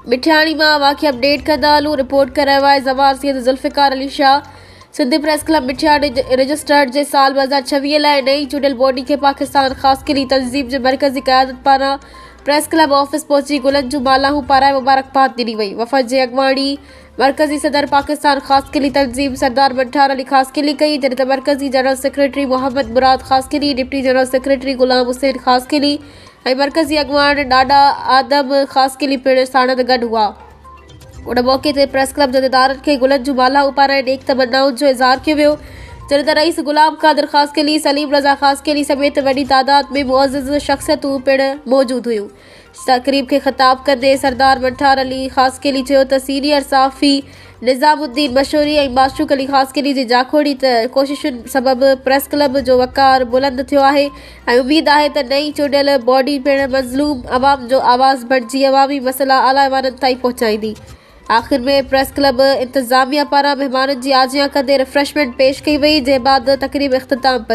مٺياڻي مان اوهان کي اپڊيٽ ڪندا هلون رپورٽ ڪري رهيو آهي زوار Syed Zulfiqar Ali Shah Sindh press club Matiari registered جي سال 2026 لاء نئين چونڊيل باڊي کي پاڪستان خاصخيلي تنظيم جي مرڪزي قيادت پاران پريس ڪلب آفيس پهچي گلن جون مالائون پارائي مبارڪباد ڏني وئي وفد جي اڳواڻي مرڪزي صدر پاڪستان خاصخيلي تنظيم سردار منٺار علي خاصخيلي ڪئي جڏهن ته مرڪزي general secretary Muhammad Murad Khaskheli deputy general secretary Ghulam Hussain Khaskheli ۽ مرڪزي اڳواڻ ڏاڏا آدم خاصخيلي پڻ ساڻن گڏ هئا. ان موقعي تي پريس ڪلب جي عهديدارن کي گلن جون مالهائون پارائي نيڪ تمنائن جو اظهار ڪيو ويو، جڏهن ته رئيس غلام قادر خاصخيلي، سليم رضا خاصخيلي سميت وڏي تعداد ۾ معزز شخصيتون پڻ موجود هيون. تقريب کي خطاب ڪندي سردار منٺار علي خاصخيلي چيو ته سينيئر صحافي نظام الدين مشوري ۽ معشوق علي خاصخيلي جي جاکوڙي ته ڪوششن سبب پريس ڪلب جو وقار بلند ٿيو آهي ۽ اميد آهي ته نئين چونڊيل باڊي پڻ مظلوم عوام جو آواز بڻجي عوامي مسئلا اعليٰ ايوانن تائين پهچائيندي. آخر ۾ پريس ڪلب انتظاميا پاران مهمانن جي آجيان ڪندي ريفريشمينٽ پيش ڪئي وئي جنهن بعد تقريب اختتام پذير.